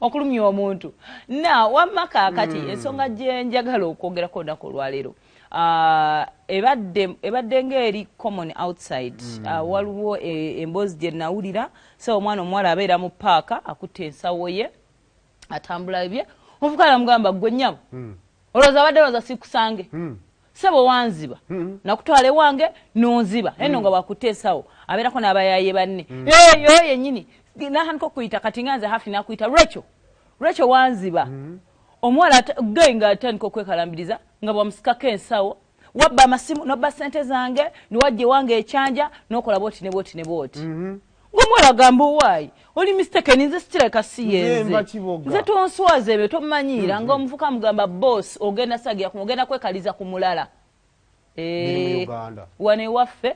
Okulumya omuntu. Na wamma kaakati ensonga gye njagala okwogerako olunaku olwaleero, ebadde ng'eri common outside. Waliwo emboozi gye nawulira. So omwana omuwala abeera mu paaka, akutte ensawo ye, atambula bye. Omuvubuka namugamba, "Gwe nnyabo, olowooza abadde olowooza sikusange? Sebo, wanziba, nakutwala ewange nonziba." Eno nga bwakutte ensawo, abeerako n'abayaye banne. Eyo yennyini natandika okuyita, kati nga nze Hafi, nakuyita, "Rachel, Rachel, wanziba." Omuwala gay nga atandika okwekalambiriza nga bwamusikako ensawo, "Wabba amasimu, nobba sente zange, niwajja ewange ekyanja, nokola bwoti ne bwoti ne bwoti." Ngaomuwala agamba, "Owaayi, oli mistaken, nze sikirabika si yenze." Nze Kiboga. "Nze tonswaza, ebyo tomanyiira." Nga omuvuka amugamba, "Boss, ogenda sagira, ogenda kwekaliza ku mulala." Biri mu Uganda. Wano ewaffe,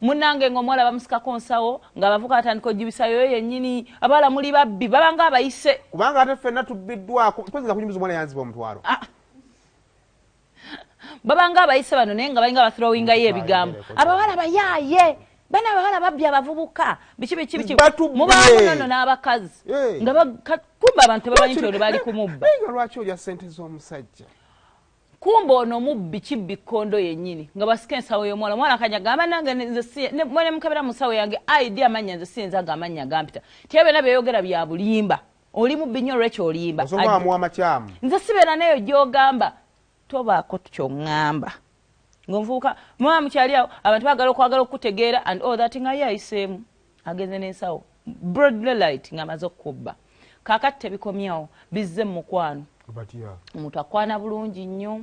munange, ngaomuwala bamusikako nsawo, ng'abavuka batandika ogibisayo yennyini, "Abawala muli babbi," babanga abayise. Kubanga ate ffenna tubbiddwako, toyinza kunyumiza omwana yanziba 500. Ah. Babanga abayise bano, naye nga balinga bathrowingayo ebigambo, "Abawala bayaaye bana, abawala babbi abavubuka," biki biki biki. Batubbye. Mubaamu nono n'abakazi Eh. nga kumbe abantu tebamanyi nti ono bali kumubba. Naye nga lwaki olya sente z'omusajja? Kumbe ono mubbi kibbi kkondo yennyini, nga basika ensawo y'omuwala. Omuwala kanya gamba, "Nange nze mwene mukabera mu nsawo yange id amannya, nze siyinza ga amannya gampita tiye, byonna byeyogera bya bulimba, oli mubbi nnyo, olwekyo olimba." Osooka wamuwa amakyamu. "Nze sibeera neyo gy'ogamba, tobaako kyoŋŋamba." Ng'omuvubuka muba mukyali awo, abantu baagala okwagala okukutegeera and all that, nga ye ayiseemu, agenze n'ensawo broad light ng'amaze okukubba. Kaakati tebikomyawo, bizze mu mukwano. Batya? Omuntu akwana bulungi nnyo.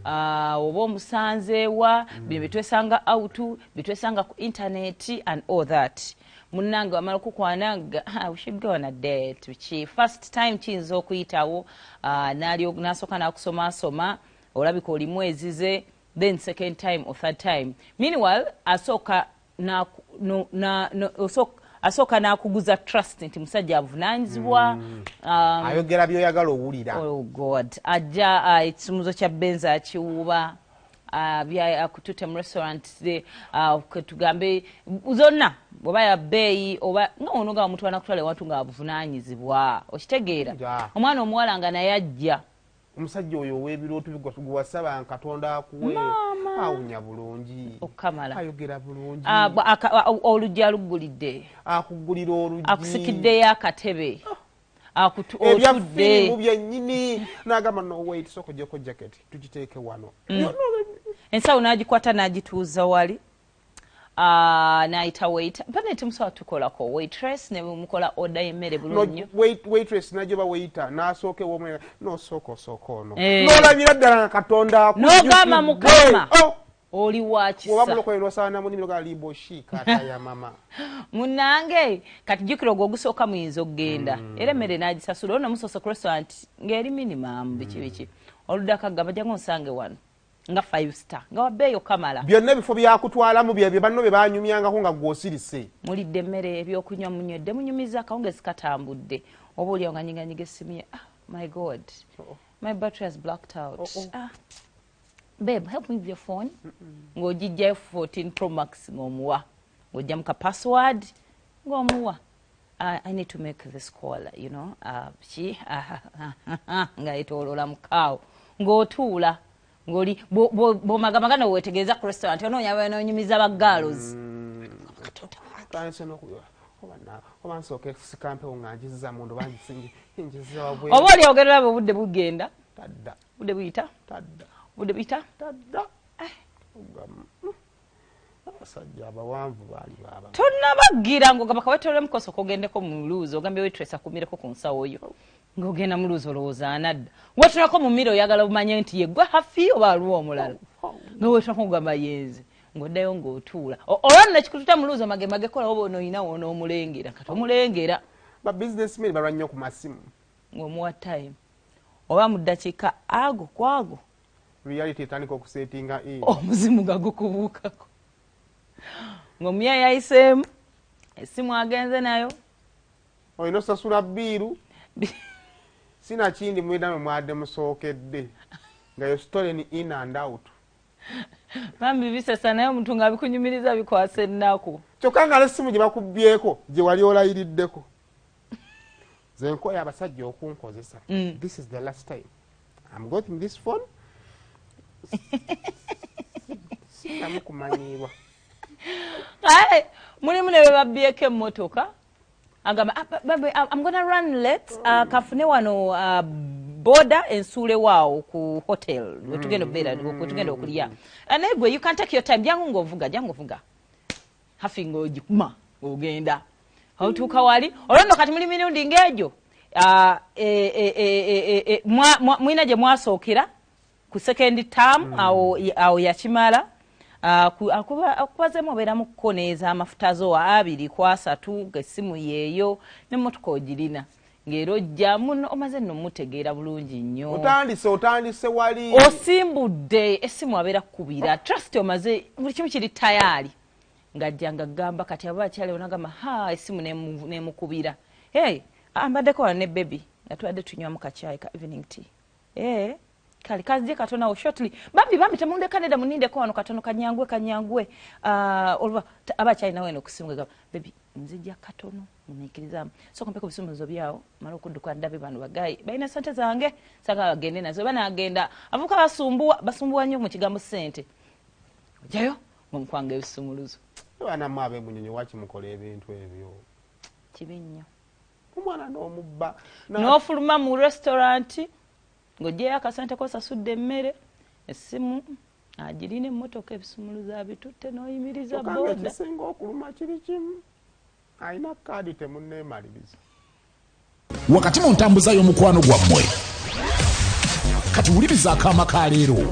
Ah, oba omusanzeewa, bino byetwesanga out, byetwesanga ku internet and all that. Munnange, wamala okukwana nga, "Ah, we should go on a date," biki. First time kiyinza okuyitawo, nasooka n'akusomasoma, olabika olimu ezize. Then second time or third time, meanwhile asooka asooka n'akuguza trust nti musajja avunaanyizibwa. Ayogera byoyagala owulira. Oh God, ajja, ekisumuzo kya benza akiwuba, akututte mu restaurant, tugambe zonna oba ya bbeeyi, oba nga ono nga omuntu anakutwala ewantu nga abuvunaanyizibwa, okitegeera? Omwana omuwala nga naye ajja. Omusajja oyo ow'ebirooto gwewasaba Katonda akuwe awunya bulungi. Okukamala. Ayogera bulungi. Ah, oluggi aluggulidde. Akugulira oluggi. Akusikiddeyo akatebe. Ebya Otudde. Firimu byennyini, n'agamba, "No, wait, sooka ogyeko jacket, tugiteeke wano." Ensawo n'agikwata n'agituuza wali. Ah, n'ayita waiter, bane temusobola tukolako waitress ne mukola order y'emmere bulungi nnyo. Waitress najoba waiter n'asooka ew'omwe, nosooka osooka ono. Eh. N'olabira ddala nga Katonda akujjukidde. N'ogamba, "Mukama, Oh! oli wa Bw'oba kisa." mulokole n'osaba namunimi nogaa liboshi kata ya mama. Munange, kati jjukira ogwo ogusooka muyinza okugenda, era emmere n'agisasula, olwo nomusoose ku restaurant ng'eri minimum, biki biki. Oluddako agamba, "Jangu onsange wano," nga five star, nga wabbeeyo kamala. Byonna ebifo byakutwalamu byebyo banno bye banyumyangako nga gw'osirise. Mulidde emmere, ebyokunywa munywedde, munyumiza, akawungezi katambudde, oba oliawo nga nyiganyiga essimu ye, "Ah, my God, my battery has blacked out." Oh. "Ah, babe, help me with your phone." Ng'ogijjayo 14 Pro Max, ng'omuwa, ng'ojja ka password, ng'omuwa, "I need to make this call, ki," nga yetooloola mukaawo, ng'otuula ng'oli bw'omagamaga noweetegereza ku restaurant, onoonya banoonyumiza ba girls. Tandise oba nsooka sikampewo nga ngiziza mundu oba ngiziza wabweru. Oba oli ogerera bwe obudde bugenda. Tadda. Budde buyita. Tadda. Budde buyita. Tadda. Ogamba, abasajja abawanvu baali baaba Tonnabagira ng'ogamba kawetolemu kosooka ogendeko mu luuzi, ogambye waitress akumireko ku nsawo yo, ng'ogenda mu luuzi, olowooza anadda, wetunako mu mmere, oyagala omanye nti ye gwe Hafi oba aliwo omulala, nga wetunako ogamba yenze, ng'oddayo ng'otuula. Olwa nno ekikututa mu luuzi, amagemage kola, oba ono oyina wonoomulengera, kati omulengera. Ba businessmen balwa nnyo ku masimu. Ng'omuwa time, oba mu ddakiika ago kwago Reality etandika okusetinga in. Omuzimu nga gukubuukako ng'omuya yayiseemu, essimu agenze nayo. Olina osasula bill, sinakindi mwina mwe mwadde musookedde nga yo stolen in and out. Bambi bisesa, naye omuntu ng'abikunyumiriza bikwasa ennaku. Kyokka nga nessimu gye bakubyeko gye wali olayiriddeko. Nze nkoye abasajja okunkozesa. This is the last time I'm getting this phone. Sinamu kumanyiibwa. Kale mulimu ne bebabbyeko emmotoka, agamba, "Ah, babe, I'm gonna run late, kafune wano boda ensuule waawo ku hotel wetugenda okubeera, wetugenda okulya. Naye gwe you can take your time, jangu ng'ovuga, jangu ovuga." Hafi ng'ogikuma ng'ogenda, otuuka wali olwo nno. Kati muli mirundi ng'egyo, mulina gye mwasookera ku second term, awo yakimala. Akubazeemu obeeramu kukoneeza amafuta zo 2 ku 3, ng'essimu yeeyo n'emmotoka ogirina, ng'era ojja muno omaze nno mutegeera bulungi nnyo. Otandise wali. Osimbudde essimu, abeera kukubira, trust, omaze buli kimu kiri tayaali, ng'ajja nga gamba kati aba akyali onagamba ha essimu nemukubira, "Hey, mbaddeko wano ne baby nga tubadde tunywamu kacyayi ka evening tea. Eh, kale kazije katono shortly. Bambi, bambi, temundeka, nedda, munindeko wano katono, kanyangwe, kanyangwe." Olwa aba akyalinawo eno okusimu gamba, "Baby, nzija katono, munikirizaamu, sooka mpeko ebisumuzo byawo, mala okudduka ndabe bano bagayi balina sente zange, saagala bagende nazo." Banagenda avuka basumbuwa, basumbuwa nnyo mu kigambo sente, ojayo ngaomukwanga ebisumuluzo. Baana mu ab'emunyonyi, waki mukola ebintu ebyo? Kibi nnyo. Omwana n'omubba. N'ofuluma mu restaurant ng'oggyeyo akasente kosasudde emmere, essimu agirina, emmotoka ebisumuluzo abitutte, n'oyimiriza kyokka nga boda. Ekisinga okuluma kiri kimu, alina kaadi, temunneemaliriza. Wakati mu ntambuza y'omukwano gwammwe, kati wuliriza akaama ka leero.